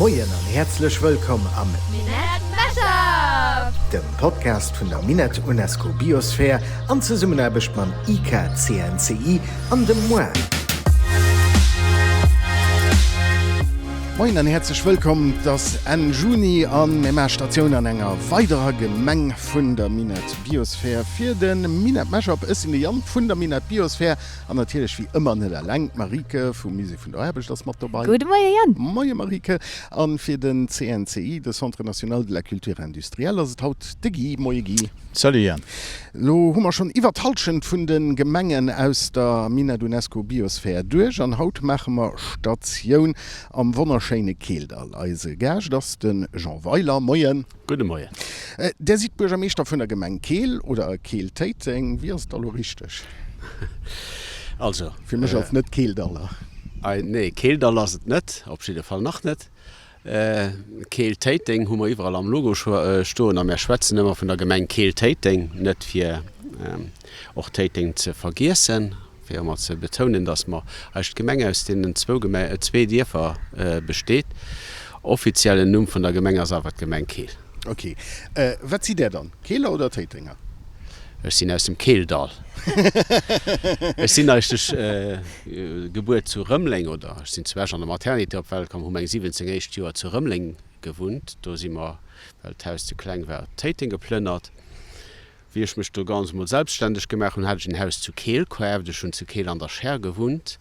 Moien an häerzlech wëllkomm am Minett Mashup! Dem Podcast vun der Minett UNESCO Biosphere an Zesummenaarbecht mam IKCNCI an dem moi. Moien an häerzlech wëllkomm. Et ass Enn Juni an mir maache Statioun an enger weiderer Gemeng vun der Minett Biosphere fir de Minett Mashup. Ech sinn de Yann vun der Minett Biosphere An natierlech wéi ëmmer net eleng, d'Marieke vum Musée vun der Aarbecht ass mat dobei. Gudde Moie Yann. Moie Marieke. An fir den CNCI, de Centre National de la Culture Industrielle, ass et haut de Guy. Moie Guy. Salut Yann. Elo hu mer schonn iwwer d'Hallschent vun de Gemengen aus der Minett UNESCO Biosphere duerch an haut maache mer Statioun am wonnerschéine Keeldall. Eise Gaascht ass de Jean Weiler. Moien. Gudde Moien. Där sidd Buergermeeschter vun der Gemeng Keel oder Keel-Téiteng. Wéi ass et da lo richteg? Also. Fir mech als Net-Keeldaller. Nee, Keeldall ass et net, op jidde Fall nach net. Keel-Téiteng hu mer iwwerall am Logo stoen a mär schwätzen ëmmer vun der Gemeng Keel-Téiteng, net fir och Téiteng ze vergiessen. Fir ëmmer ze betounen, datt mer eis Gemeng aus deenen zwou Geme zwee Dierfer besteet. Offiziellen Numm vun der Gemeng ass awer d'Gemeng Keel. Ok. Wat sidd Där dann? Keeler oder Téitenger? Ech sinn aus dem Keeldall. Ech sinn eigentlech gebuer zu Rëmleng, oder ech sinn zu Esch an der Maternité op d'Welt komm, hu meng 17 éischt Joer zu Rëmleng gewunnt. Do si mer, well d'Haus ze kleng war, op Téiteng geplënnert. Wéi ech mech do ganz emol selbstständeg gemaach hunn, hat ech en Haus zu Keel kaaft. Ech hunn zu Keel an der Scherr gewunnt,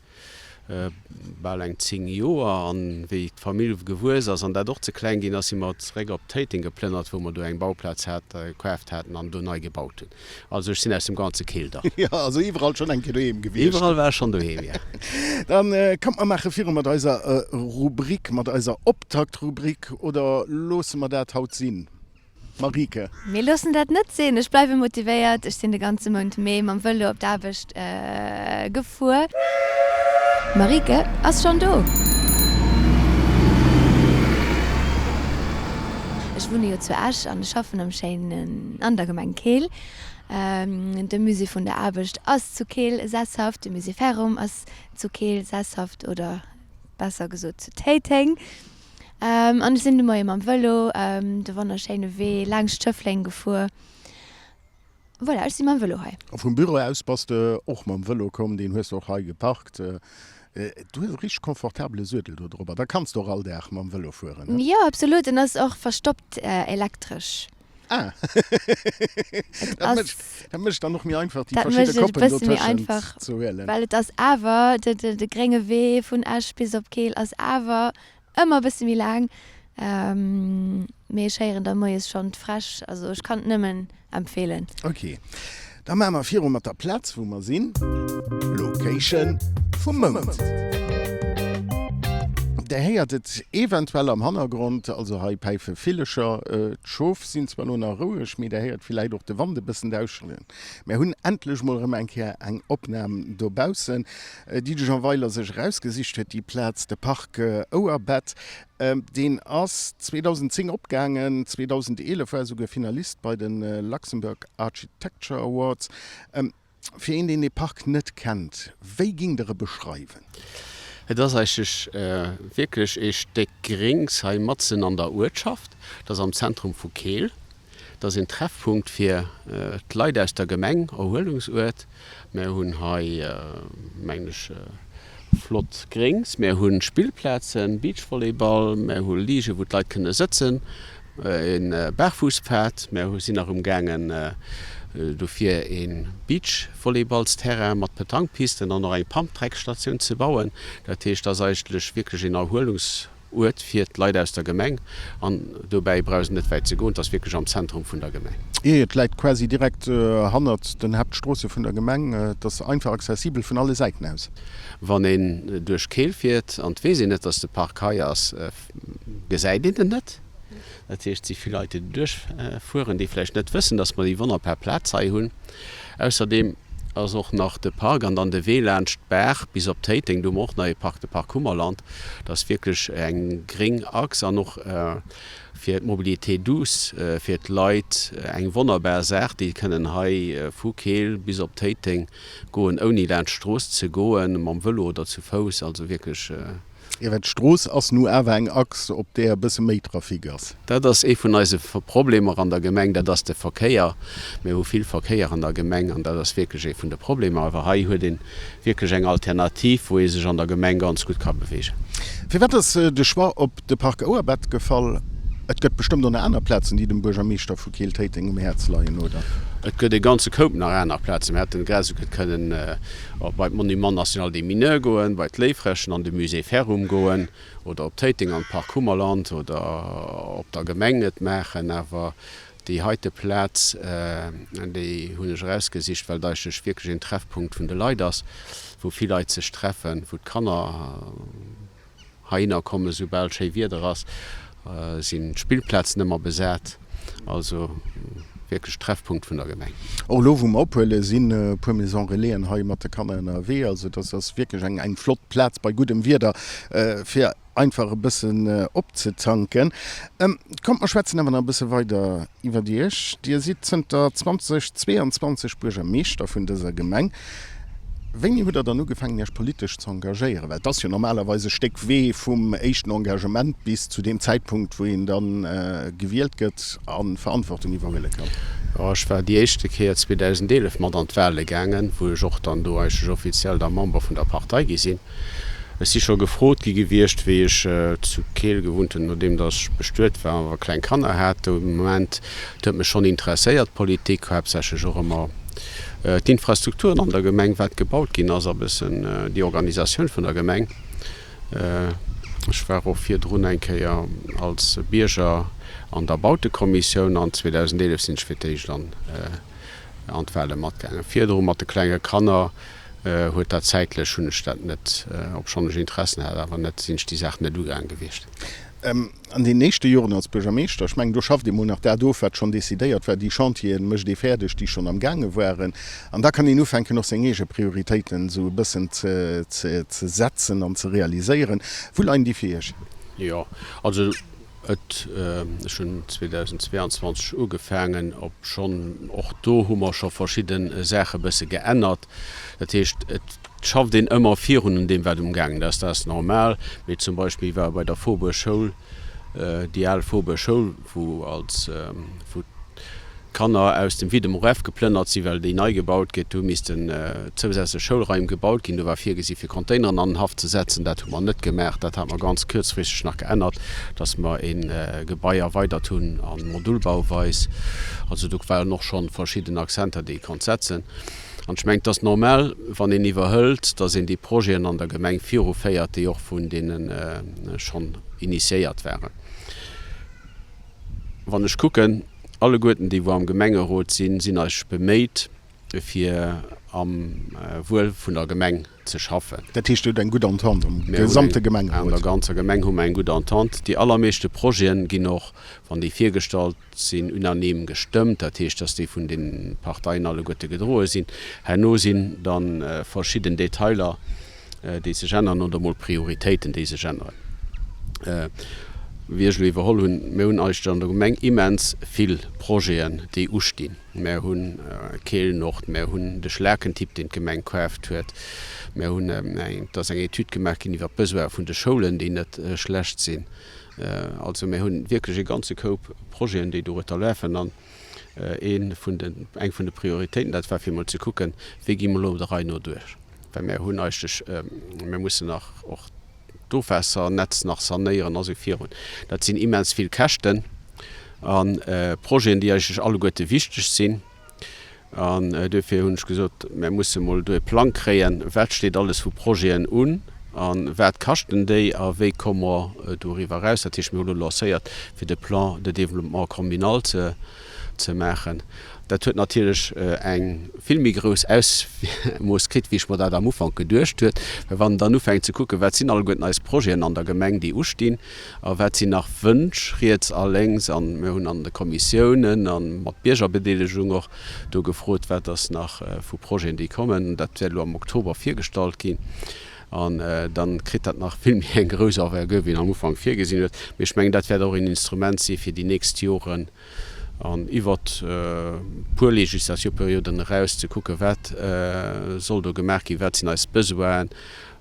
bal eng 10 Joer. An wéi d'Famill gewuess ass an dat och ze kleng ginn ass, si mer zeréck op Téiteng geplënnert, wou mer do eng Bauplaz hat, kaaft haten an do nei gebaut hunn. Also ech sinn aus dem ganze Keeldall. Jo, also iwwerall schonn eng Kéier doheem gewiescht. Iwwerall war ech schonn doheem, jo. Dann kommt mer maache viru mat eiser Rubrik, mat eiser Optaktrubrik, oder loosse mer dat haut sinn? Marieke. Mir loossen dat net sinn. Ech bleiwe motivéiert. Ech sinn de ganze Mount Mee mam Vëlo op d'Aarbecht gefuer. D'Marieke ass schonn do. Ech wunne jo zu Esch an ech schaffen am schéinen an der Gemeng Keel. De Musée vun der Aarbecht ass zu Keel sesshaft, de Musée Ferrum ass zu Keel sesshaft oder besser gesot zu Téiteng. An ech sinn de Moie mam Vëlo de wonnerschéine Wee laangscht Schëffleng gefuer. Voilà, ech si mam Vëlo hei. A vum Büro aus bass de och mam Vëlo komm, deen hues de och hei geparkt. Du hues e richteg confortabele Suedel do drop a da kanns de och all Dag mam Vëlo fueren, ne? Jo, absolut. En ass och verstoppt elektresch. Ah! Dat mécht dann och méi einfach, déi verschidde Koppen dotëschent ze huelen. Well et ass awer, de grénge Wee vun Esch bis op Keel ass awer Ëmmer e bësse méi laang, mee ech héieren da moies schonn d'Fräsch, also ech kann et nëmmen empfeelen. Ok, da maache mer viru mat der Plaz wou mer sinn, Location vum Mount. Der héiert et eventuell am Hannergrond, also hei päife Villecher, d'Schof sinn zwar elo nach roueg, mee der héiert villäit och de Wand e bëssen dauschelen. Mär hunn endlech mol erëm eng Kéier eng Opnam dobaussen. Déi de Jean Weiler sech erausgesicht huet, déi Plaz, de Park Ouerbett, deen ass 2010 opgaangen, 2011 war e souguer Finalist bei de Luxembourg Architecture Awards. Fir een, deen dee Park net kennt, wéi géing Der e beschreiwen? Et ass eigentlech wierklech ee Stéck Gréngs hei matzen an der Uertschaft. Et ass am Zentrum vu Keel. Et ass een Treffpunkt fir d'Leit aus der Gemeng, Erhuelungsuert. Mär hunn hei, mengen ech, flott Gréngs. Mär hu Spillplazen, Beachvolleyball, mär hu Ligen, wou d'Leit kënne sëtzen, e Barfußpfad. Mär sinn nach umgaangen, dofir e Beachvolleyballsterrain mat Petanquepisten an och eng Pumptrackstatioun ze bauen. Dat heescht, et ass eigentlech wierklech een Erhuelungs. Uert fir d'Leit aus der Gemeng an dobäi brauch et net wäit ze goen, et ass wierklech am Zentrum vun der Gemeng. Et läit quasi direkt hannert den Haaptstroosse vun der Gemeng, et ass einfach accessibel vun alle Säiten aus. Wann een duerch Keel fiert an et weess een net, dass de Park hei ass, gesäit een en net. Dat heescht, et si vill Leit, déi do duerchfueren, déi vläicht net wëssen, dass mer déi wonnerbar Plaz hei hunn. Ausserdeem ass och nach de Park an dann de Wee laanscht d'Baach bis op Téiteng, do hu mer och nach ee Park, de Park Hummerland. Dat ass wierklech eng gréng Achs an och fir d'Mobilité douce, fir d'Leit eng wonnerbar Saach. Déi kënnen hei vu Keel bis op Téiteng goen, ouni laanscht d'Strooss ze goen, mam Vëlo oder zu Fouss. Also wierklech. Jo, well d'Strooss ass nu awer eng Achs, op där e bësse méi Trafic ass. Dat ass ee vun eise Problemer an der Gemeng, dat ass de Verkéier. Mir hu vill Verkéier an der Gemeng an dat ass wierklech ee vun de Problemer. Awer hei huet ee wierklech eng Alternativ, wou ee sech an der Gemeng ganz gutt ka beweegen. Firwat ass de Choix op de Park Ouerbett gefall? Et gëtt bestëmmt och nach aner Plazen, déi dem Buergermeeschter vu Keel-Téiteng um Häerz leien, oder? Et gëtt e ganze Koup nach aner Plazen. Mir hätten grad esou gutt kënnen bei d'Monument national des Mineurs goen, bei d'Léiffrächen an de Musée Ferrum goen oder op Téiteng an d'Park Hummerland oder op der Gemeng et maachen. Awer déi heite Plaz, déi hunn ech erausgesicht, well et eigentlech wierklech een Treffpunkt vun de Leit ass, wou vill Leit sech treffen, wou d'Kanner, Heihinner kommen, soubal schéi Wieder ass, sinn d'Spillplazen ëmmer besat. Also wierklech Treffpunkt vun der Gemeng. Och elo wou mer ophuelen, sinn e puer Maison Relaisen hei mat de Kanner ënnerwee. Also dat ass wierklech eng eng flott Plaz bei guddem Wieder fir einfach e bëssen opzetanken. Kommt mer schwätzen awer nach e bësse weider iwwert Iech. Dir sidd zënter 2022 Buergermeeschter vun dëser Gemeng. Wéini hutt Der dann ugefaangen, Iech politesch ze engagéieren? Well et ass jo normalerweis e Stéck Wee vum éischten Engagement bis zu deem Zäitpunkt, wou een da gewielt gëtt a Verantwortung iwwerhuele kann. Jo, ech war déi éischte Kéier 2011 mat an d'Wahle gaangen, wou ech och dann do eigentlech offiziell da Member vun der Partei gi sinn. Ech si scho gefrot gi gewiescht, wéi ech zu Keel gewunnt hunn, nodeem datt ech bestuet war a kleng Kanner hat. Dee Moment, et huet mech schonn interesséiert, d'Politik, haaptsächlech och ëmmer d'Infrastrukturen an der Gemeng, wat gebaut ginn ass a bëssen déi Organisatioun vun der Gemeng. Ech war och virdrun eng Kéier als Bierger an der Bautekommissioun an 2011 sinn ech fir d'éischt an d'Wale matgaangen. Virdru mat de klenge Kanner huet dat zäitlech, hunn ech dat net, obschonn ech Interessen hat, awer net, sinn ech déi Saach net ugaang gewiescht. An den éischte Joren als Buergermeeschter, ech mengen, do schafft ee mol nach dat of, wat schonn decidéiert war, déi Chantieren mécht ee fäerdeg, déi schonn am gaange waren, an da kann een ufänken och seng eege Prioritéiten esou e bëssen ze setzen an ze realiséieren. Wou leien déi fir Iech? Jo, also Et, ech hunn 2022 ugefaangen, obschonn och do hu mer scho verschidde Saache bësse geännert. Dat heescht, et schafft een ëmmer virun un deem, wat umgaangen ass. Dat ass normal. Mee zum Beispill war bei der Faubourg Schoul, déi al Faubourg Schoul, wou als, wou d'Kanner aus dem Vide Moref geplënnert sinn, well déi nei gebaut gëtt. Do hu missten zousätzlech Schoulraim gebaut ginn. Do war virgesi fir Containeren an den Haff ze setzen. Dat hu mer net gemaach. Dat hate mer ganz kuerzfristeg nach geännert, datt mer ee Gebai erweidert hunn a Modulbauweis. Also do waren och schonn verschidden Akzenter, déi ee konnt setzen. An ech mengen, et ass normal, wann een iwwerhëlt, datt een déi Projeten an der Gemeng viruféiert, déi och vun deene schonn initiéiert waren. Wann ech kucken, alleguerten déi wou am Gemengerot sinn, sinn eis beméit fir am Wuel vun der Gemeng ze schaffen. Dat heescht, Dir hutt eng gutt Entente am gesamte Gemengerot? An der ganzer Gemeng hu mer eng gutt Entente. Déi allermeeschte Projeten ginn och, wann déi virgestallt sinn, unanime gestëmmt. Dat heescht, dass déi vun de Parteien alleguerte gedroe sinn. Herno sinn da verschidden Detailer, déi sech änneren oder emol Prioritéiten, déi sech änneren. Wéi ech elo iwwerholl hunn, mir hunn eigentlech an der Gemeng immens vill Projeten, déi ustinn. Mir hu Keel-Nord, mir hunn de Schlakentipp, deen d'Gemeng kaaft huet, mir hunn eng, et ass eng Etüd gemaach ginn iwwer d'Besoine vun de Schoulen, déi net schlecht sinn. Also mir hu wierklech e ganze Koup Projeten, déi dorueter lafen. An ee vun den, eng vun de Prioritéiten, dat war fir emol ze kucken, wéi gi mer elo der Rei no duerch. Well mir hunn eigentlech, mir mussen nach och d'Ofwassernetz nach sanéieren a sou virun. Dat sinn immens vill Käschten a Projeten, déi eigentlech alleguerte wichteg sinn. An duerfir hunn ech gesot, mir musse mol do e Plang kréien, wat steet alles vu Projeten un a wat kaschten déi a wéi komme mer doriwwer eraus. Dat heescht, mir hu lo lancéiert, fir de Plan de développement communal ze ze maachen. Dat huet natierlech eng vill méi grouss Ausmooss kritt, wéi ech mer dat am Ufank geduecht huet. Well wann en dann ufänkt ze kucken, wat sinn alleguerten eis Projeten an der Gemeng, déi ustinn, a wat sinn nach Wënsch riets a lénks, a mir hunn an de Kommissiounen a mat Biergerbedeelegung och do gefrot, wat ass nach vu Projeten, déi kommen. Dat wäert elo am Oktober virgestallt ginn. An dann kritt dat nach vill méi eng grouss Envergure, wéi een am Ufank virgesinn huet. Mee ech mengen, dat wäert och een Instrument si fir déi nächst Joren an iwwert e puer Legislaturperioden eraus ze kucken, wat soll do gemaach ginn, wat sinn eis Besoinen.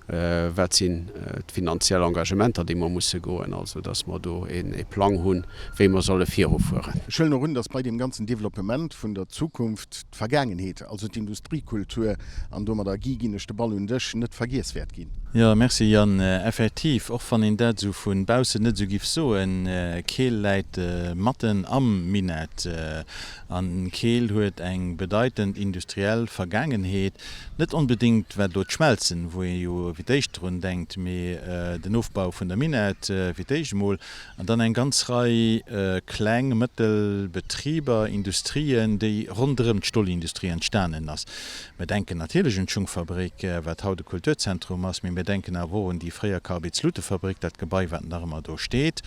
Wat sinn d'finanziell Engagementer, déi mer musse goen? Also, dass mer do e Plang hunn, wéi mer solle virufueren. Ech huelen och un, dass bei deem ganzen Developpement vun der Zukunft d'Vergaangenheet, also d'Industriekultur, an domadder, Guy, ginn ech de Ball un dech, net vergiess wäert ginn. Jo, merci Yann. Effektiv, och wann een dat esou vun baussen net esou giff soen, Keel läit matten am Minett an Keel huet eng bedeitend industriell Vergaangenheet. Net onbedéngt wat elo d'Schmelzen, wou ee jo fir d'éischt drun denkt, mee den Ofbau vun der Minett fir d'éischt emol an dann eng ganz Rei kleng, mëttel Betriber, Industrien, déi ronderëm d'Stolindustrie entstanen ass. Mir denken natierlech un d'Schungfabrik, wat haut e Kulturzentrum ass, mee mir denken awer och un déi fréier Karbidslutefabrik, dat Gebai, wat nach ëmmer do steet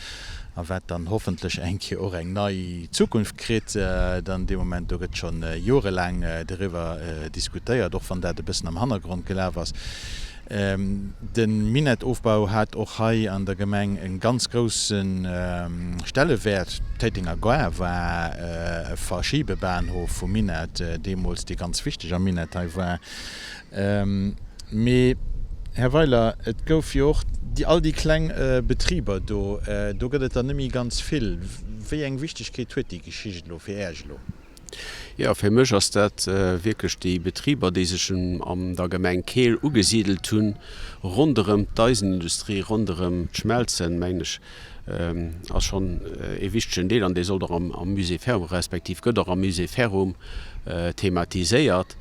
a wat dann hoffentlech eng Kéier och eng nei Zukunft kritt dann dee Moment. Do gëtt scho jorelaang doriwwer diskutéiert, och wann dat e bëssen am Hannergrond gelaf ass. De Minettofbau hat och hei an der Gemeng e ganz grousse Stellewäert. D'Téitenger Gare war e Verschiebebahnhof vum Minett deemools, dee ganz wichteg am Minett hei war. Mee, Här Weiler, et gouf jo och all déi kleng Betriber do. Do gëtt et der net méi ganz vill. Wéi eng Wichtegkeet huet déi Geschicht elo fir Äech elo? Jo, fir mech ass dat wierklech déi Betriber, déi sech an der Gemeng Keel ugesidelt hunn, ronderëm d'Eisenindustrie, ronderëm d'Schmelzen, mengen ech, ass schonn ee wichtegen Deel an dee sollt och am Musée Ferrum, respektiv gëtt och am Musée Ferrum thematiséiert.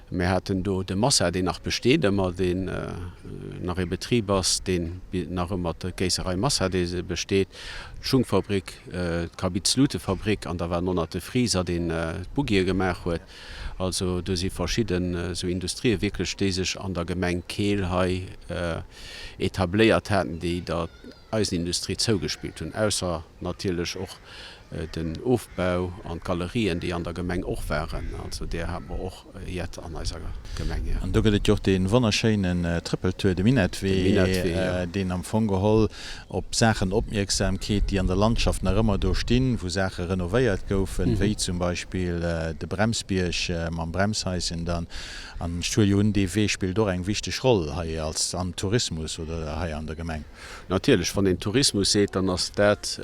Mir haten do de Massa, deen nach besteet ëmmer, deen nach ee Betrib ass, deen nach ëmmer, d'Géisserei Massa, déi besteet, d'Schungfabrik, d'Karbidslutefabrik an da war noch de Friser, deen d'Buggie gemaach huet. Also do si verschidden esou Industrië wierklech, déi sech an der Gemeng Keel hei etabléiert haten, déi der Eisenindustrie zougespillt hunn, ausser natierlech och den Ofbau an d'Galerien, déi an der Gemeng och waren. Also där hate mer och jett an eiser Gemeng, jo. An do gëtt et jo och dee wonnerschéinen Trëppeltour, de Minettwee, deen am Fong geholl op Saachen Opmierksamkeet, déi an der Landschaft nach ëmmer do stinn, wou Saache renovéiert goufen, wéi zum Beispill de Bremsbierg mam Bremshaischen dann. An ech huele jo un, dee Wee spillt och eng wichteg Roll hei als am Tourismus oder hei an der Gemeng. Natierlech, wann een Tourismus seet, dann ass dat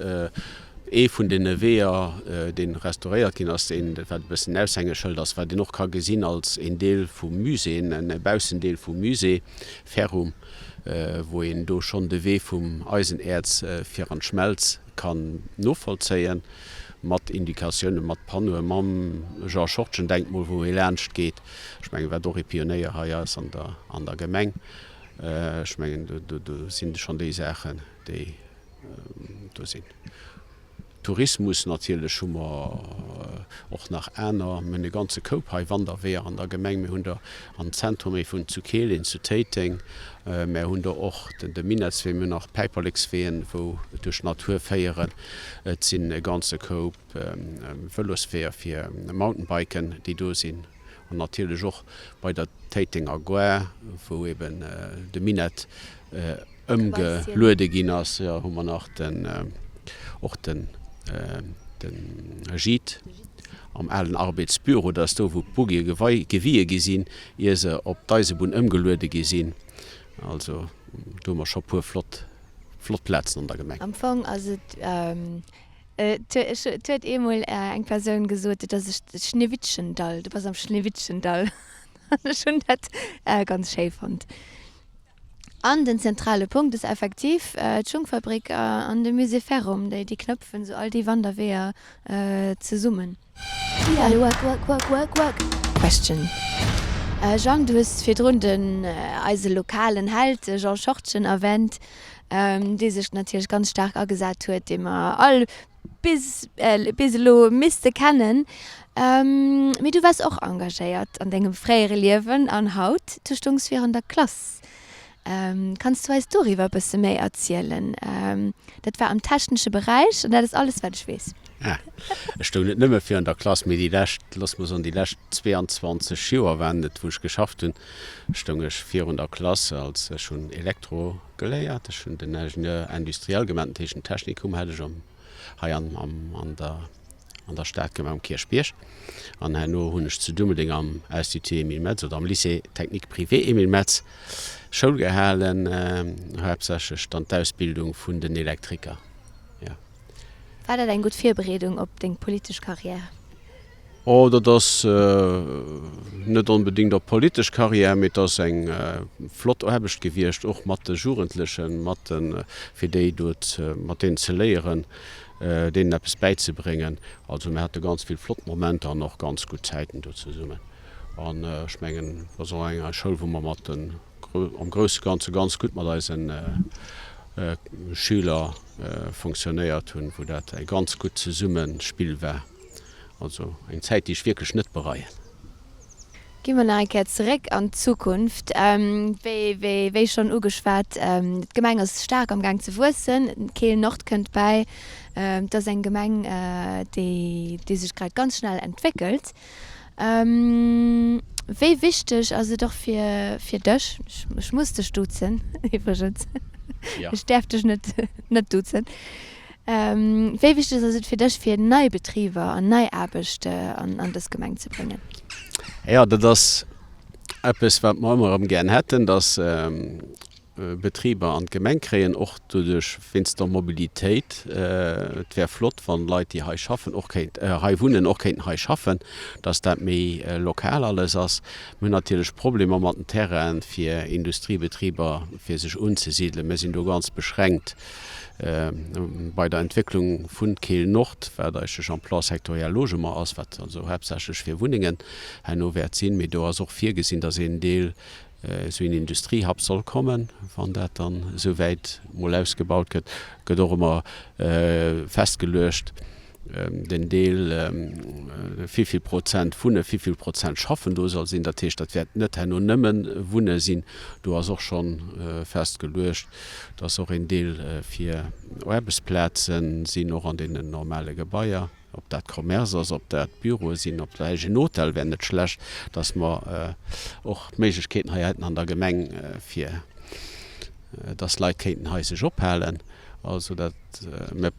ee vun deene Weeër, dee restauréiert ginn ass, deen, wat e bëssen en Aushängeschëld ass, wat een och ka gesinn als een Deel vum Musée, en Baussendeel vum Musée Ferrum, wou een do schonn de Wee vum Eisenäerz fir an d'Schmelz kann novollzéien, mat Indikatiounen, mat Panneaue mam Jean Schortgen-Denkmol, wou ee laanscht geet. Ech mengen, wat och ee Pionéier hei ass an der Gemeng. Ech mengen, do sinn schonn déi Saachen, déi do sinn. Tourismus natierlech hu mer och nach aner. Mir hunn e ganze Koup hei Wanderweeër an der Gemeng. Mir hunn der am Zentrum ee vun zu Keel, een zu Téiteng. Mer hunn der och de Minettswee, mir hunn nach Päiperleksweeën, wou duerch d'Natur féieren. Et sinn e ganze Koup Vëlosweeër fir Mountainbiken, déi do sinn. An natierlech och bei der Téitenger Gare, wou eben de Minett ëmgeluede ginn ass, jo, hu mer nach den, och den, de Gîte am alen Arbedsbüro, dat ass do, wou d'Buggie gewie gi sinn, ier se op d'Eisebunn ëmgeluede gi sinn. Also do hu mer scho puer flott, flott Plazen an der Gemeng. Am Fong ass et Et huet eemol eng Persoun gesot, et ass e Schneewittchendall, du bass am Schneewittchendall. An ech hunn dat ganz schéi fonnt. An den zentrale Punkt ass effektiv d'Schungfabrik an de Musée Ferrum, déi knëpfen esou all déi Wanderweeër zesummen. Question. Jang, du hues virdrun den eise lokalen Held Jean Schortgen erwänt, dee sech natierlech ganz staark agesat huet, dee mer all bis bis elo misste kennen. Mee du waars och engagéiert an dengem fréiere Liewen an haut, du stongs virun der Klass. Kanns du eis doriwwer e bësse méi erzielen? Dat war am technesche Beräich an dat ass alles, wat ech weess. Ah, ech stoung net nëmme virun der Klass, mee déi lescht, looss mer soen, déi lescht 22 Joer waren et, wou ech geschafft hunn, stoung ech virun der Klass als, ech hunn Elektro geléiert, ech hunn den Ingénieur industriel gemaach, den Technikum hat ech am, hei an, am, an der. an der Stadgemeng um Kierchbierg. An herno hunn ech zu Dummeldeng am Institut Emile Metz oder am Lycée technique privé Emile Metz Schoul gehalen, haaptsächlech dann d'Ausbildung vun den Elektriker, jo. War dat eng gutt Virbereedung op deng politesch Carrière? Oh, dat ass net onbedéngt op politesch Carrière, mee et ass eng flott Aarbecht gewiescht, och mat de Jugendlechen, mat de, fir déi do, mat deenen ze léieren, deenen eppes bäizebréngen. Also mir hate ganz vill flott Momenter an och ganz gutt Zäiten do zesummen. An ech mengen, et ass och eng Schoul, wou mer mat den, am grousse Ganze ganz gutt mat eise Schüler fonctionnéiert hunn, wou dat e ganz gutt Zesummespill war. Also eng Zäit, déi ech wierklech net bereien. Gi mer nach eng Kéier zeréck an d'Zukunft. Wéi schonn ugeschwat, d'Gemeng ass staark am Gaang ze wuessen. Keel Nord kënnt bäi. Et ass eng Gemeng, déi sech grad ganz schnell entwéckelt. Wéi wichteg ass et och fir dech, ech muss dech duzen iwwregens, ech däerf dech net duzen, Wéi wichteg ass et fir dech, fir nei Betriber an nei Aarbecht an dës Gemeng ze bréngen? Jo, dat ass eppes, wat mer ëmmer erëm gären hätten, dass Betriber an d'Gemeng kréien, och doduerch wéinst der Mobilitéit. Et wär flott, wann Leit, déi hei schaffen, och kéint hei wunnen, och kéinten hei schaffen, dass dat méi lokal alles ass. Mir hunn natierlech Problemer mat den Terrainen fir Industriebetriber, fir sech unzesidelen. Mir sinn do ganz beschränkt. Bei der Entwécklung vun Keel Nord, wat eigentlech am Plan sectoriel Logement ass, wat also haaptsächlech fir Wunnengen herno wäert sinn, mee do ass och virgesinn, dass een Deel esou een Industriehub soll kommen, wann dat dann esou wäit mol ausgebaut gëtt, gëtt och ëmmer festgeluecht, den Deel, wéivill Prozent Wunne, wéivill Prozent Schaffen do soll sinn. Dat heescht, dat wäert net herno nëmme Wunne sinn. Do ass och scho festgeluecht, dass och een Deel fir Aarbechtsplaze sinn, och an deenen normale Gebaier, ob dat Commerce ass, ob dat Büroe sinn, ob vläicht en Hotel wär net schlecht, dass mer och d'Méiglechkeeten hei hätten an der Gemeng, fir dass Leit kéinten hei sech ophalen. Also dat, mir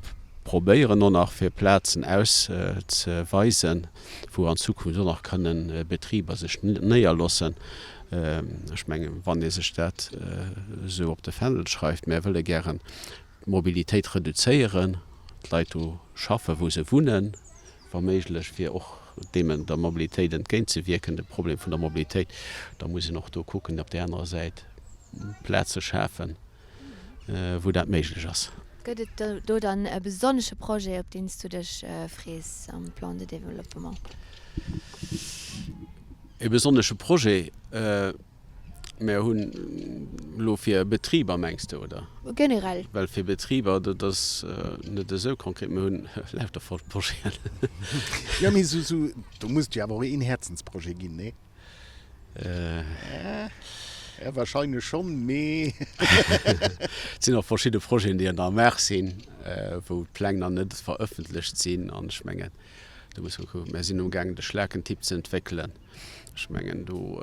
probéieren och nach fir Plazen auszeweisen, wou an Zukunft och nach kënnen Betriber sech néierlossen. Ech mengen, wann ee sech dat esou op de Fändel schreift, mär wëlle gären d'Mobilitéit reduzéieren, d'Leit do schaffen, wou se wunnen, wa méiglech, fir och deem der Mobilitéit entgéintzewierken, de Problem vun der Mobilitéit, da muss een och do kucken, op där anerer Säit Plaze schafen, wou dat méiglech ass. Gëtt et do dann e besonnesche Projet, op deen s du dech frees am Plan de développement? E besonnesche Projet? Mer hunn elo fir Betriber, mengs de, oder? Generell. Well fir Betriber, dat ass net esou konkret. Mir hunn lauter flott Projeten. Jo, mee esou, do muss et jo awer och een Häerzensprojet ginn, nee? Ja, wahrscheinlech schonn, mee. Et sinn och verschidde Projeten, déi an der Maach sinn, wou d'Pläng nach net verëffentlecht sinn. An ech mengen, do muss mer kucken. Mer sinn amgaangen, de Schlakentipp ze entwéckelen. Ech mengen, do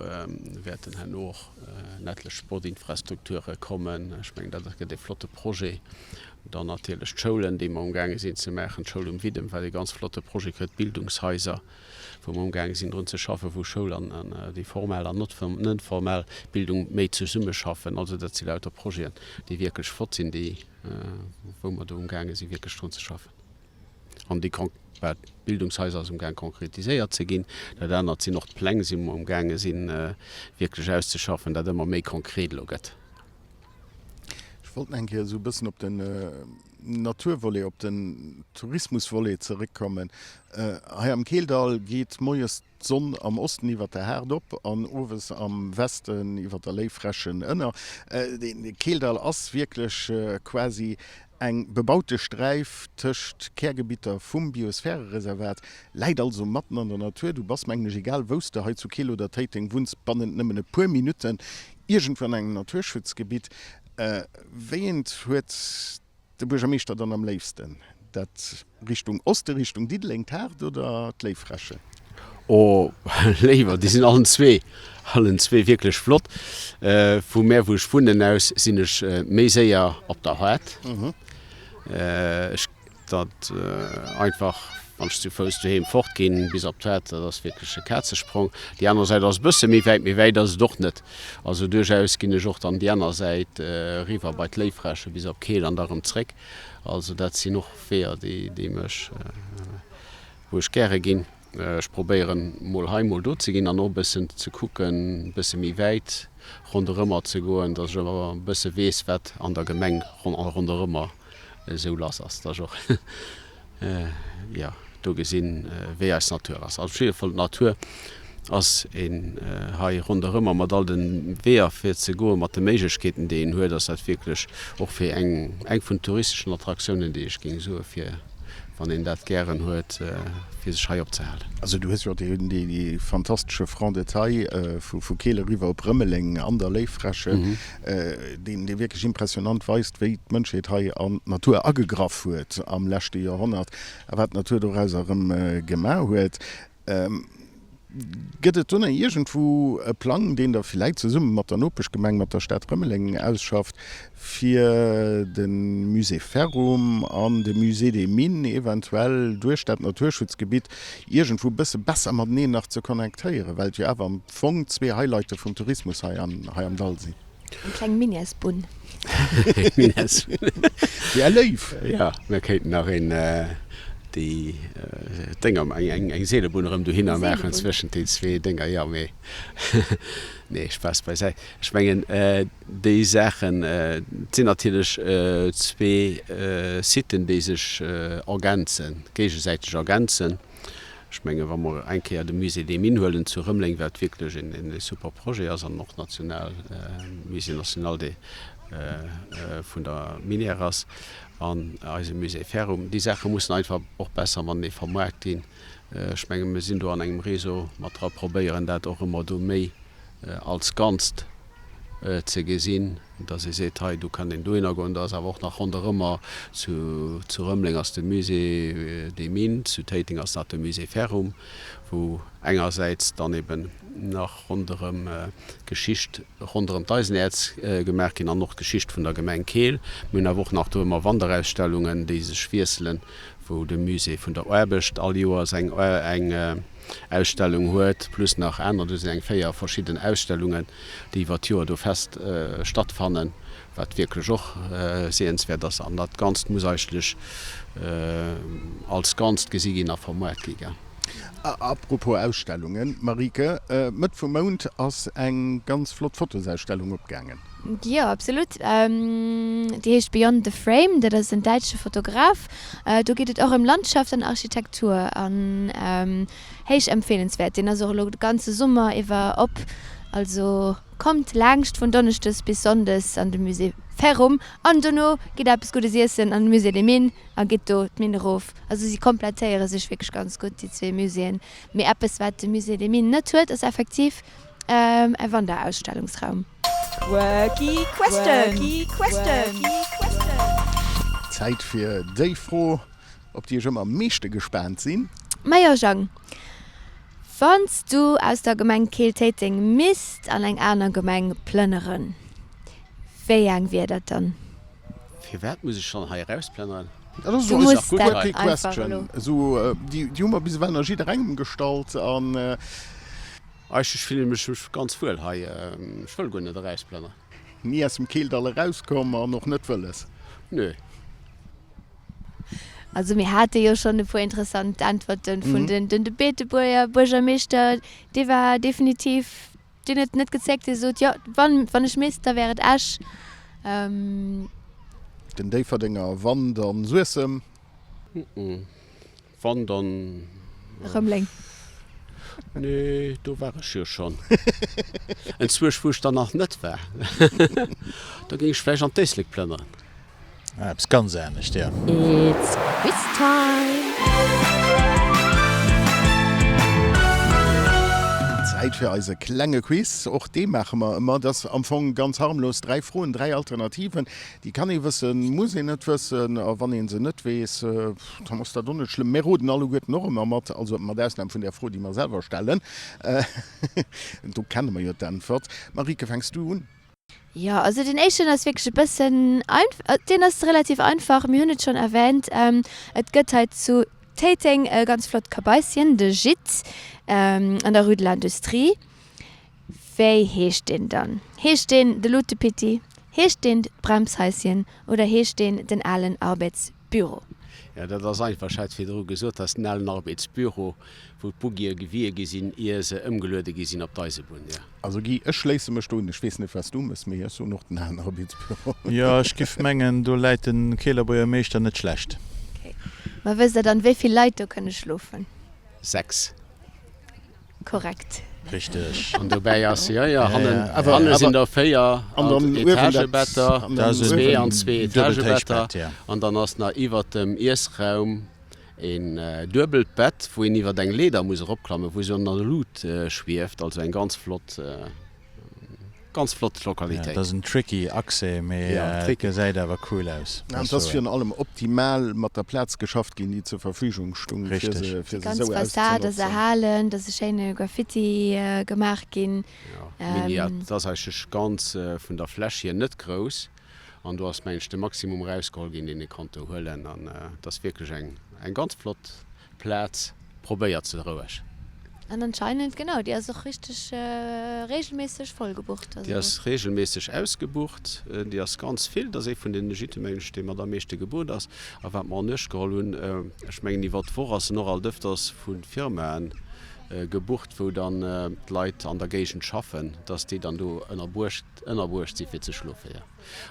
wäerten herno och en etlech Sportinfrastrukture kommen. Ech mengen, dat gëtt e flotte Projet. Dann natierlech d'Schoulen, déi mer amgaange sinn ze maachen, d'Schoul um Widdem, wat e ganz flotte Projet gëtt, d'Bildungshaiser, wou mer amgaange sinn drun ze schaffen, wou Schoul an déi formell an net formell Bildung méi zesummeschaffen. Also dat si lauter Projeten, déi wierklech flott sinn, déi, wou mer do amgaange si wierklech drun ze schaffen. An déi bah, d'Bildungshaiser ass umgaang konkretiséiert ze ginn. Dat anert sinn och d'Pläng si mer umgaange sinn wierklech auszeschaffen, dat ëmmer méi konkret elo gëtt. Ech wollt nach eng Kéier esou e bëssen op den Naturvolet, op den Tourismusvolet zeréckkommen. Hei am Keeldall geet moies d'Sonn am Osten iwwer der Haard op an owes am Westen iwwer der Léiffrächen ënner. De Keeldall ass wierklech quasi eng bebaute Sträif tëscht Kärgebitter vum Biosphärereservat, läit also matten an der Natur. Du bass, mengen ech, egal wou s de hei zu Keel oder Téiteng wunns, bannent nëmmen e puer Minutten iergendwou an engem Naturschutzgebitt. Wéi eent huet De Buergermeeschter dann am léifsten? Dat Richtung Oste, Richtung Diddeleng, d'Haard oder d'Léiffrächen? Oh, léiwer, déi sinn allen zwee, allen zwee wierklech flott. Vu mär, wou ech wunnen, aus sinn ech méi séier op der Haard. Ech dat einfach. Wann ech zu Fouss doheem fort ginn bis op d'Toilette, dat ass wierklech e Kazesprong. Déi aner Säit ass e bësse méi wäit, méi wäit ass et och net. Also duerchaus ginn ech och dann déi aner Säit eriwwer bei d'Léiffräche bis op Keel an da rëm zréck. Also dat sinn och Weeër, déi mech, wou ech gäre ginn. Ech probéieren mol hei, mol do ze ginn an och e bëssen ze kucken, e bësse méi wäit ronderëmmer ze goen, datt ech awer e bësse weess, wat an der Gemeng ronderëmmer esou lass ass, datt ech och jo do gesinn, wéi eis Natur ass. Also op jidde Fall, d'Natur ass een hei ronderëmmer mat all de Weeër fir ze goen, mat de Méiglechkeeten, déi een huet, ass dat wierklech och fir eng eng vun touristeschen Attraktiounen, déi ech géing soe fir wann een dat gären huet, fir sech hei opzehalen. Also du hues jo och dee fantastesche Front de taille vu Keel eriwwer op Rëmeleng an der Léiffräche, deen dee wierklech impressionant weist, wéi d'Mënschheet hei an d'Natur agegraff huet am leschte Joerhonnert a wat d'Natur dorauser erëm gemaach huet. Gëtt et do nach iergendwou e Plang, deen Der villäit zesumme mat der Nopeschgemeng, mat der Stad Rëmeleng ausschafft, fir de Musée Ferrum an de Musée des Mines eventuell duerch dat Naturschutzgebitt iergendwou e bësse besser mateneen nach ze connectéieren, well et jo awer am Fong zwee Highlighte vum Tourismus hei am Dall sinn? Eng kleng Minettsbunn. Eng Minettsbunn. Wär léif. Jo, mir kéinten nach een, déi Dénger, eng, eng Seelebunn erëm dohinner maachen zwëschent déi zwee Dénger. Jo, mee, nee, Spaass beisäit. Ech mengen, déi Saachen, et sinn natierlech zwee Siten, déi sech ergänzen, géigesäiteg ergänzen. Ech mengen, wa mer eng Kéier de Musée des Mines huelen zu Rëmeleng, wat wierklech e super Projet ass an och national, Musée national de vun der Minière ass, an eise Musée Ferrum, déi Saache mussen einfach och besser matenee vermaart ginn. Ech mengen, mir sinn do an engem Réseau mat dra, probéieren dat och ëmmer do méi als Ganzt ze gesinn, dass ee seet, hei do kann een dohinner goen, do ass awer och nach ronderëmmer, zu Rëmeleng ass de Musée des Mines, zu Téiteng ass nach de Musée Ferrum, wou engersäits dann eben nach ronderëm d'Geschicht ronderëm d'Eisenäerz gemaach ginn an och d'Geschicht vun der Gemeng Keel. Mir hunn awer och nach do ëmmer Wanderausstellungen, déi sech wiesselen, wou de Musée vun der Aarbecht all Joers eng Ausstellung huet, plus nach aner, do sinn eng 4 verschidden Ausstellungen, déi iwwer d'Joer do fest stattfannen, wat wierklech och sehenswäert ass. An dat Ganzt muss eigentlech als Ganzt gesi ginn a vermoart gi. A propos Ausstellungen, Marieke, Mëtt vum Mount ass eng ganz flott Fotosausstellung opgaangen. Jo, absolut. Déi heescht Beyond the Frame. Dat ass en däitsche Fotograf. Do geet et och ëm Landschaft an Architektur an héich empfeelenswäert. Deen ass och elo de ganze Summer iwwer op. Also kommt laangscht vun Donneschdes bis Sonndes an de Musée Ferrum an dono gitt eppes Guddes iessen an de Musée des Mines a gitt do d'Minn erof. Also si komplettéiere sech wierklech ganz gutt, déi zwee Muséeën. Mee eppes wat de Musée des Mines net huet, ass effektiv e Wanderausstellungsraum. Quirky Question. Zäit fir déi Fro, op déi ech ëmmer am meeschte gespaant sinn. Majo Jang, wann s du aus der Gemeng Keel-Téiteng misst an eng aner Gemeng plënneren, wéi eng wier dat dann? Firwat muss ech dann hei erausplënneren? Dat ass Du elo muss eng dat quirky einfach question. elo. Esou, déi hu mer bis ewell nach jidderengem gestallt an. Eigentlech fillen ech mech ganz wuel hei. Ech wëll guer net erausplënneren. Ni aus dem Keeldall erauskomm an och net wëlles? Nö. Also mir hate jo schonn e puer interessant Äntwerten vun den de Beetebuerger Buergermeeschter, dee war definitiv, deen huet net gezéckt, dee sot, jo wann wann ech misst, da wär et Esch. Den Déifferdenger Wann, dann Suessem. Wann dann. Rëmeleng. Nee, do war ech jo schonn. Enzwuesch wou ech dann nach net war. Do géing ech vläicht an d'Éislek plënneren. Ah, eppes ganz anescht, jo. It's quiz time! Zäit fir eise klenge Quiz. Och dee maache mer ëmmer. Dat ass am Fong ganz harmlos. Dräi Froen, dräi Alternativen. Déi kann ee wëssen, muss een net wëssen. A wann ee se net weess, dann ass dat och net schlëmm. Mir roden alleguerten och ëmmer mat, also mat Ausnam vun där Fro, déi mer selwer stellen. Do kenne mer jo d'Äntwert. Marieke, fänks du un? Jo, also deen éischten ass wierklech e bëssen einf-, deen ass relativ einfach. Mir hunn et schonn erwähnt, et gëtt hei zu. Téiteng e ganz flott Kabaisschen, de Gîte an der Rue de l'Industrie. Wéi heescht deen dann? Heescht deen de Lutepitti? Heescht deen d'Bremshaischen oder heescht deen den alen Arbeitsbüro? Jo, dat ass einfach, ech hat virdru gesot, dat ass den alen Arbeitsbüro, wou d'Buggie gewie gi sinn, ier se ëmgeluede gi sinn op d'Eisebunn, jo. Also Guy, ech schléisse mech do un. Ech weess net, wat s du mëss, mee ech soen och den alen Arbeitsbüro. Jo, ech giff mengen, do läit de Keeler Buergermeeschter net schlecht. Ok. Ma wësst der dann, wéi vill Leit do kënne schlofen? 6. Korrekt. Richteg. An dobäi ass, jo, jo, hannen, hanne sinn der 4 Etagebetter, zwee an zwee Etagebetter, an dann ass nach iwwert dem Iessraum Een duebelt Bett, wou een iwwert eng Leeder muss eropklammen, wou sou an der Luut schwieft. Also eng ganz flott, ganz flott Lokalitéit. Dat ass en tricky Accès, mee et gesäit awer cool aus. An et ass virun allem optimal mat der Plaz geschafft ginn, déi zur Verfügung stung, fir se Déi esou ganz Fassad ass auszenotzen. erhalen, et ass e schéine Graffiti gemaach ginn. Jo, mini, et ass eigentlech ganz vun der Fläch hier net grouss. An do ass, mengen ech, de Maximum erausgeholl ginn, deen ee konnt do huelen. An et ass wierklech eng, eng ganz flott Plaz. Probéiert se roueg. An anscheinend, genau, déi ass och richteg regelméisseg voll gebucht. Déi ass regelméisseg ausgebucht. Déi ass ganz vill. Dat ass ee vun den Gîten, mengen ech, dee mat am meeschte gebucht ass. A wat mer an Uecht geholl hunn, ech mengen iwwer d'Woch ass en och alt ëfters vu Firmaen gebucht, wou dann d'Leit an der Géigend schaffen, dass déi dann do ënnerbruecht ënnerbruecht si fir ze schlofen, jo.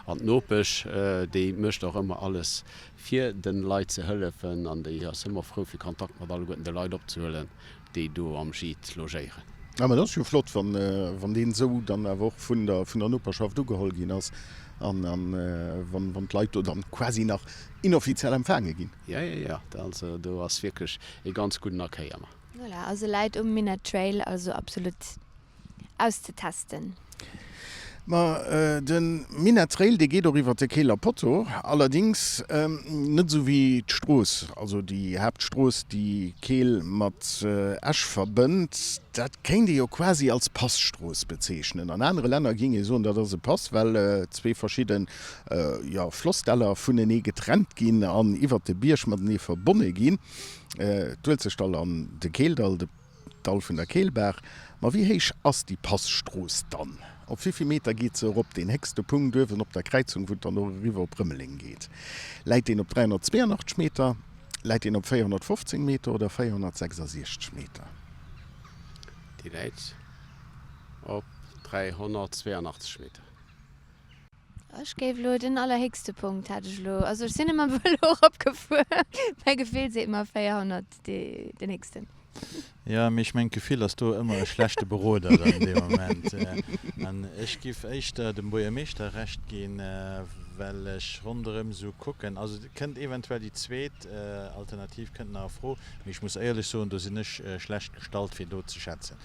An d'Nopesch, déi mécht och ëmmer alles fir de Leit ze hëllefen an déi ass ëmmer frou fir Kontakt mat alleguerten de Leit opzehuelen, déi do am Gîte logéieren. Ah, mä dat ass jo flott, wann, wann deen esou dann awer och vun der, vun der Noperschaft ugeholl ginn ass an, an wann, wann d'Leit do dann quasi nach inoffiziell empfaange ginn. Jo, jo, jo, also do ass wierklech ee ganz gudden Accueil ëmmer. Voilà, also läit um Minett Trail, also absolut auszetesten. Ma de Minett Trail, dee geet och iwwer de Keeler Potto, allerdings net esou wéi d'Strooss, also déi Haaptstrooss, déi Keel mat Esch verbënnt. Dat kéint ee jo quasi als Passtrooss bezeechnen. An anere Länner géing ee soen, dat ass e Pass, well zwee verschidde, jo, Flossdäller vunenee getrennt ginn an iwwer de Bierg matenee verbonne ginn, d'Uelzechtdall an de Keeldall. De Dall vun der Keelbaach. Ma wéi héich ass déi Passtrooss dann? Op wéi vill Meter geet se erop? Deen héchste Punkt uewen op der Kräizung, wou et dann och eriwwer op Rëmeleng geet, läit deen op 382 Meter, läit deen op 415 Meter oder 466 Meter? Déi läit op 382 Meter. Ech géif elo den allerhéchste Punkt hat ech elo, also ech sinn ëmmer Vëlo erop gefuer, mäi Gefill seet mer 400 den héchsten. Jo, mee ech mengen d'Gefill ass do ëmmer e schlechte Beroder dann dee Moment. An ech giff éischter dem Buergermeeschter Recht ginn, well ech ronderëm esou kucken, also et kënnt eventuell déi zweet Alternativ kënnt nach a Fro, mee ech muss éierlech soen, do sinn ech schlecht gestallt fir do ze schätzen.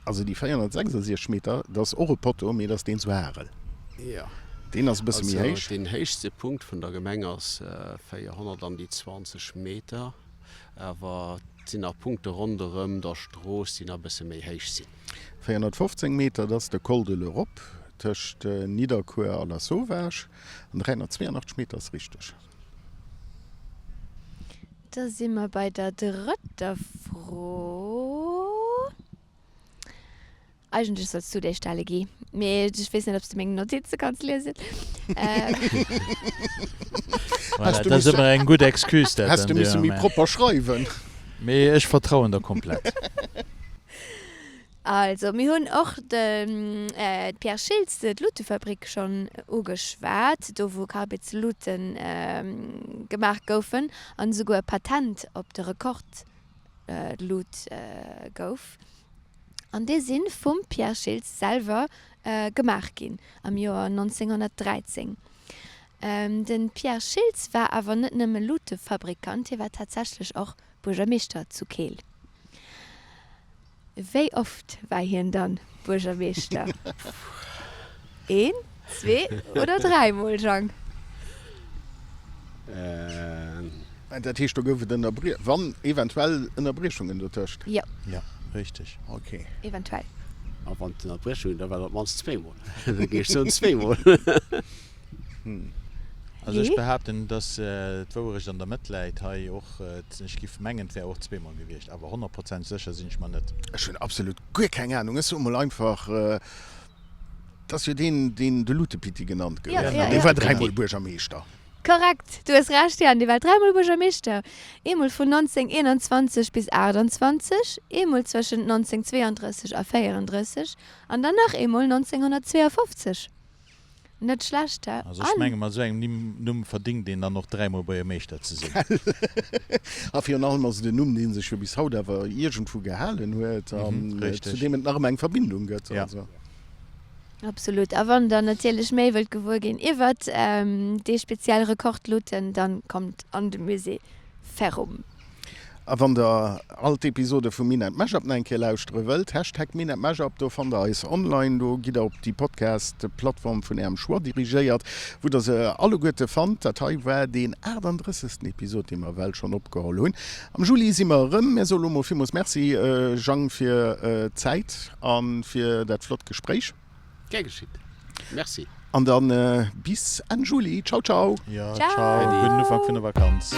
Also déi 466 Meter, dat ass och e Potto, mee dat ass deen zu Harel. Jo. Deen ass e bësse méi héich. Also deen héichste Punkt vun der Gemeng ass 420 Meter, awer et sinn nach Punkte ronderëm der Strooss, déi nach e bësse méi héich sinn. 415 Meter, dat ass de Col de l'Europe tëscht Nidderkuer a Lasauvage. An 382 Meter ass richteg. Da si mer bei der drëtter Fro. Eigentlech solls du déi stelle, Guy, mee ech weess net, ob s de meng Notize kanns liesen. Voilà, dat ass ëmmer eng gutt Excuse, dat. Häss de misse méi propper schreiwen. Mee ech vertrauen der komplett. Also, mir hunn och de Pierre Schiltz, d'Lutefabrik schonn ugeschwat, do wou Karbidslute gemaach goufen an esouguer e Patent op de Rekordlut gouf. An déi si vum Pierre Schiltz selwer gemaach ginn am Joer 1913. De Pierre Schiltz war awer net nëmme Lutefabrikant, hie war tatsächlech och Buergermeeschter zu Keel. Wéi oft war hien dann Buergermeeschter? Een, zwee oder dräimol, Jang? Dat heescht, do gouf et Ënnerbrie-, wann eventuell Ënnerbriechungen dotëscht? Jo. Jo, richteg. Ok. Eventuell. A wann d'Ënnerbriechungen, da war et op d'mannst zweemol. Da géif ech soen zweemol. Also ech behaapten, dass d'Wouerecht an der Mëtt läit hei och. Ech giff mengen, et wär och zweemol gewiescht, awer honnertprozenteg sécher sinn ech mer net. Ech hunn absolut guer keng Ahnung. Ech soe mol einfach, et ass jo deen, deen de Lutepitti genannt gouf. An dee war dräimol Buergermeeschter. Korrekt, du hues Recht, Jan, dee war dräimol Buergermeeschter. Eemol vun 1921 bis 28, eemol zwëschent 1932 a 34 an dann nach eemol 1952. Net schlecht, hä? Also ech menge mat esou engem Numm verdingt een dann och dräimol Buergermeeschter ze sinn. A virun allem ass et en Numm, dee sech jo bis haut awer iergendwou gehalen huet an zu deem et nach ëmmer eng Verbindung gëtt. Ja. Absolut. A wann der natierlech méi wëllt gewuer ginn iwwert dee speziell Rekordlutten, dann kommt an de Musée Ferrum. A wann der all d'Episode vum Minett Mashup nach eng Kéier lauschtere wëllt, Hashtag Minett Mashup, do fannt der eis online. Do gitt der op déi Podcast-Plattform vun ärem Choix dirigéiert, wou der se alleguerte fannt. Dat hei war deen 38. Episod, dee mer ewell schonn opgeholl hunn. Am Juli si mer erëm. Mir soe lo mol villmools Merci, Jang, fir d'Zäit a fir dat flott Gespréich. Gär geschitt. Merci. An dann bis Enn Juli. Ciao, ciao. Jo, ciao. Gudden Ufank vun der Vakanz.